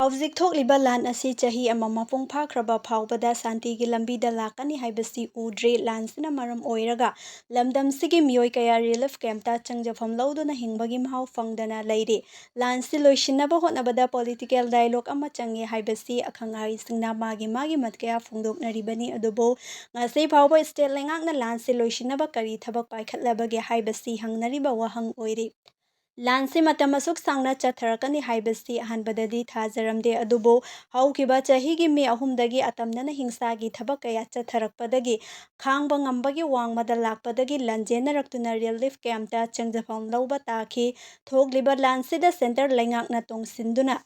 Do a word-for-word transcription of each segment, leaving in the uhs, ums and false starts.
ꯍꯧꯖꯤꯛ ꯊꯣꯛꯂꯤꯕ ꯂꯥꯟ ꯑꯁꯤ ꯆꯍꯤ ꯑꯃ ꯃꯄꯨꯡ ꯐꯥꯈ꯭ꯔꯕ ꯐꯥꯎꯕꯗ ꯁꯥꯟꯇꯤꯒꯤ ꯂꯝꯕꯤꯗ ꯂꯥꯛꯀꯅꯤ ꯍꯥꯏꯕꯁꯤ ꯎꯗ꯭ꯔꯤ꯫ ꯂꯥꯟꯁꯤꯅ ꯃꯔꯝ ꯑꯣꯏꯔꯒ ꯂꯝꯗꯝꯁꯤꯒꯤ ꯃꯤꯑꯣꯏ ꯀꯌꯥ relief campꯇ ꯆꯪꯖꯐꯝ ꯂꯧꯗꯨꯅ ꯍꯤꯡꯕꯒꯤ ꯃꯍꯥꯎ ꯐꯪꯗꯅ ꯂꯩꯔꯤ꯫ ꯂꯥꯟꯁꯤ ꯂꯣꯏꯁꯤꯟꯅꯕ ꯍꯣꯠꯅꯕꯗ political dialogue ꯑꯃ ꯆꯪꯉꯤ ꯍꯥꯏꯕꯁꯤ ꯑꯈꯪ ꯑꯍꯩꯁꯤꯡꯅ ꯃꯥꯒꯤ ꯃꯥꯒꯤ ꯃꯠ ꯀꯌꯥ ꯐꯣꯡꯗꯣꯛꯅꯔꯤꯕꯅꯤ꯫ ꯑꯗꯨꯕꯨ ꯉꯁꯤ ꯐꯥꯎꯕ state ꯂꯩꯉꯥꯛꯅ ꯂꯥꯟꯁꯤ ꯂꯣꯏꯁꯤꯟꯅꯕ ꯀꯔꯤ ꯊꯕꯛ ꯄꯥꯏꯈꯠꯂꯕꯒꯦ ꯍꯥꯏꯕꯁꯤ ꯍꯪꯅꯔꯤꯕ ꯋꯥꯍꯪ ꯑꯣꯏꯔꯤ꯫ ꯂꯥꯟꯁꯤ ꯃꯇꯝ ꯑꯁꯨꯛ ꯁꯥꯡꯅ ꯆꯠꯊꯔꯛꯀꯅꯤ ꯍꯥꯏꯕꯁꯤ ꯑꯍꯥꯟꯕꯗꯗꯤ ꯊꯥꯖꯔꯝꯗꯦ, ꯑꯗꯨꯕꯨ ꯍꯧꯈꯤꯕ ꯆꯍꯤꯒꯤ ꯃꯦ ꯑꯍꯨꯝꯗꯒꯤ ꯑꯇꯝꯅꯅ ꯍꯤꯡꯁꯥꯒꯤ ꯊꯕꯛ ꯀꯌꯥ ꯆꯠꯊꯔꯛꯄꯗꯒꯤ ꯈꯥꯡꯕ ꯉꯝꯕꯒꯤ ꯋꯥꯡꯃꯗ ꯂꯥꯛꯄꯗꯒꯤ ꯂꯥꯟꯖꯦꯟꯅꯔꯛꯇꯨꯅ relief campꯇ ꯆꯪꯖꯐꯝ ꯂꯧꯕ ꯇꯥꯈꯤ꯫ ꯊꯣꯛꯂꯤꯕ ꯂꯥꯟꯁꯤꯗ centre ꯂꯩꯉꯥꯛꯅ ꯇꯣꯡꯁꯤꯟꯗꯨꯅ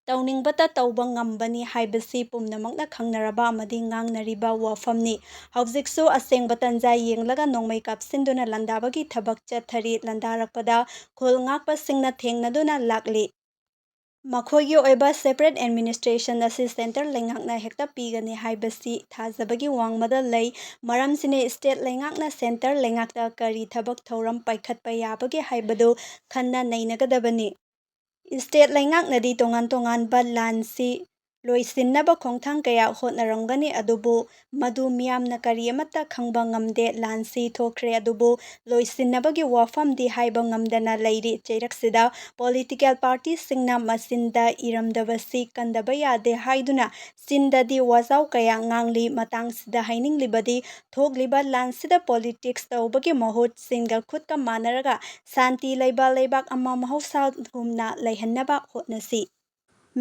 ꯇꯧꯅꯤꯡꯕꯇ ꯇꯧꯕ ꯉꯝꯕꯅꯤ ꯍꯥꯏꯕꯁꯤ ꯄꯨꯝꯅꯃꯛꯅ ꯈꯪꯅꯔꯕ ꯑꯃꯗꯤ ꯉꯥꯡꯅꯔꯤꯕ ꯋꯥꯐꯝꯅꯤ꯫ ꯍꯧꯖꯤꯛꯁꯨ ꯑꯁꯦꯡꯕ ꯇꯟꯖꯥ ꯌꯦꯡꯂꯒ ꯅꯣꯡꯃꯩ ꯀꯥꯞꯁꯤꯟꯗꯨꯅ ꯂꯥꯟꯗꯥꯕꯒꯤ ꯊꯕꯛ ꯆꯠꯊꯔꯤ꯫ ꯂꯥꯟꯗꯥꯔꯛꯄꯗ ꯈꯨꯜ ꯉꯥꯛꯄꯁꯤꯡꯅ ꯊꯦꯡꯅꯗꯨꯅ ꯂꯥꯛꯂꯤ꯫ ꯃꯈꯣꯏꯒꯤ ꯑꯣꯏꯕ separate administration ꯑꯁꯤ centre ꯂꯩꯉꯥꯛꯅ ꯍꯦꯛꯇ ꯄꯤꯒꯅꯤ ꯍꯥꯏꯕꯁꯤ ꯊꯥꯖꯕꯒꯤ ꯋꯥꯡꯃꯗ ꯂꯩ꯫ ꯃꯔꯝꯁꯤꯅ state ꯂꯩꯉꯥꯛꯅ centre ꯂꯩꯉꯥꯛꯇ ꯀꯔꯤ ꯊꯕꯛ ꯊꯧꯔꯝ ꯄꯥꯏꯈꯠꯄ ꯌꯥꯕꯒꯦ ꯍꯥꯏꯕꯗꯨ ꯈꯟꯅ ꯅꯩꯅꯒꯗꯕꯅꯤ꯫ State ꯂꯩꯉꯥꯛꯅꯗꯤ ꯇꯣꯉꯥꯟ ꯇꯣꯉꯥꯟꯕ ꯂꯥꯟꯁꯤ ꯂꯣꯏꯁꯤꯟꯅꯕ ꯈꯣꯡꯊꯥꯡ ꯀꯌꯥ ꯍꯣꯠꯅꯔꯝꯒꯅꯤ, ꯑꯗꯨꯕꯨ ꯃꯗꯨ ꯃꯤꯌꯥꯝꯅ ꯀꯔꯤ ꯑꯃꯠꯇ ꯈꯪꯕ ꯉꯝꯗꯦ꯫ ꯂꯥꯟꯁꯤ ꯊꯣꯛꯈ꯭ꯔꯦ, ꯑꯗꯨꯕꯨ ꯂꯣꯏꯁꯤꯟꯅꯕꯒꯤ ꯋꯥꯐꯝꯗꯤ ꯍꯥꯏꯕ ꯉꯝꯗꯅ ꯂꯩꯔꯤ꯫ ꯆꯩꯔꯛꯁꯤꯗ political partyꯁꯤꯡꯅ ꯃꯆꯤꯟꯗ ꯏꯔꯝꯗꯕꯁꯤ ꯀꯟꯗꯕ ꯌꯥꯗꯦ ꯍꯥꯏꯗꯨꯅ ꯆꯤꯟꯗꯗꯤ ꯋꯥꯖꯥꯎ ꯀꯌꯥ ꯉꯥꯡꯂꯤ꯫ ꯃꯇꯥꯡꯁꯤꯗ ꯍꯥꯏꯅꯤꯡꯂꯤꯕꯗꯤ ꯊꯣꯛꯂꯤꯕ ꯂꯥꯟꯁꯤꯗ politics ꯇꯧꯕꯒꯤ ꯃꯍꯨꯠ ꯁꯤꯟꯒ ꯈꯨꯠꯀ ꯃꯥꯟꯅꯔꯒ ꯁꯥꯟꯇꯤ ꯂꯩꯕ ꯂꯩꯕꯥꯛ ꯑꯃ ꯃꯍꯧꯁꯥꯒꯨꯝꯅ ꯂꯩꯍꯟꯅꯕ ꯍꯣꯠꯅꯁꯤ꯫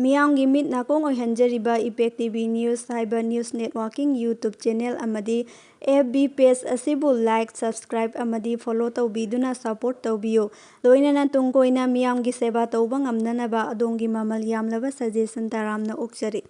ꯃꯤꯌꯥꯝꯒꯤ ꯃꯤꯠ ꯅꯥꯀꯣꯡ ꯑꯣꯏꯍꯟꯖꯔꯤꯕ Impact T V News ꯍꯥꯏꯕ news networking YouTube channel ꯑꯃꯗꯤ F B page ꯑꯁꯤꯕꯨ like, subscribe ꯑꯃꯗꯤ follow ꯇꯧꯕꯤꯗꯨꯅ support ꯇꯧꯕꯤꯌꯨ꯫ ꯂꯣꯏꯅꯅ ꯇꯨꯡ ꯀꯣꯏꯅ ꯃꯤꯌꯥꯝꯒꯤ ꯁꯦꯕꯥ ꯇꯧꯕ ꯉꯝꯅꯅꯕ ꯑꯗꯣꯝꯒꯤ ꯃꯃꯜ ꯌꯥꯝꯂꯕ suggestion ꯇꯔꯥꯝꯅ ꯑꯣꯛꯆꯔꯤ꯫